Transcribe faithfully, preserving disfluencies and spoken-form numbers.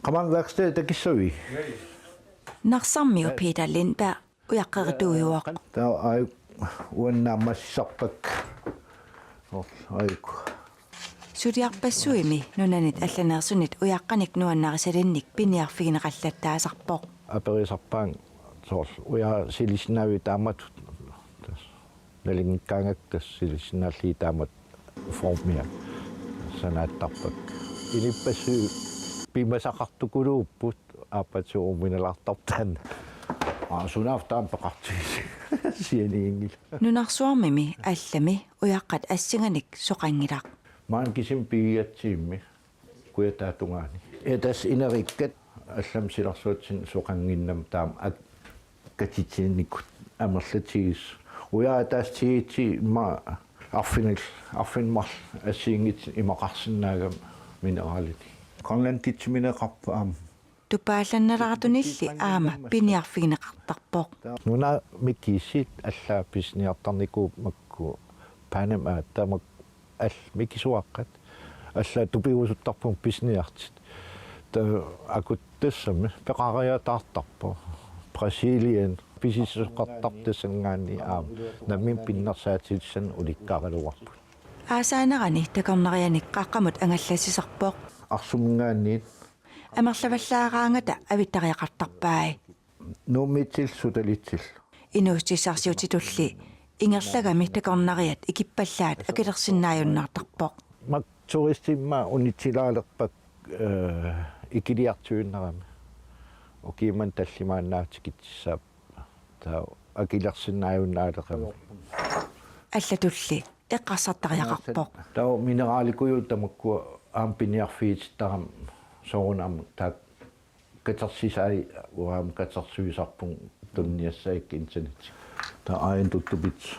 Qamang værksted takissavi. Narsarmiu Peter Lindberg ujaqqerituujuvoq. Taava aaj uannaammassisarpakka. Aaj. Suliarpassuimi nunanit allaneersunit ujaqqanik nuannarisalinnik piniarfigineqallattaasarpoq. Aperisarpaannga soorlu ujaat silissinnaavii taamatut. Nalinngikkaangakku tassa silissinnaallugit taamatut formia sanaattarpakka. Inippassuit piumasaqartukuluupput aappatsuuminalaartartaan. Aa, sunaaffa taama peqartigisi sianiinngilaq. Nunarsuarmimi allami ujaqqat assinganik soqanngilaq. Maani kisimi pigigatsigimmi kujataatungaani. Ja tassa inerikkat allamik silarsuatsinni soqannginnami taama ak-, katitsinikut amerlatigisut. Ujaat ataaseq tigitsigit immaqa arfinil-, arfineq-marluk assigiinngitsunik imaqarsinnaagami mineralini. Grønlanditsiminneqarpoq aamma. Tupaallannalaartunilli aamma piniarfigineqartarpoq. Nunami kiisami allaat pisiniartarnikuupput makku Panama tamak allat mikisuaqqat allaat tupigusuttarpunga pisiniartut. Taava akut tassami peqariataartarpoq. Brasilien pisisoqartartut tassanngaanniit aamma nammineq pinnersaatilissanik ulikkaraluarput. Aasaanerani takornarianik qaqqamut angallassisarpoq. Arsuminngaanniit. Amerlavallaaraangata avittariaqartarpai. Nuummiitsillu sutalitsillu. Inuussutissarsiutitulli ingerlagami takornariat ikippallaat akilersinnaajunnaartarpoq. Makku turistit immaqa unitsilaalerpakka, eh, ikiliartuinnarami. Ukiumut tallimaannaatikkutissaapput. Taava akilersinnaajunnaaleqimmat. Allatulli eqqarsartariaqarpoq. Taava mineralikujuit tamakkua aamma piniarfigitittarami soorunami aamma taakku katersisai uanga aamma katersuisarpunga tunniassagikka internettikkut. Taava aajuna tuttupitsut.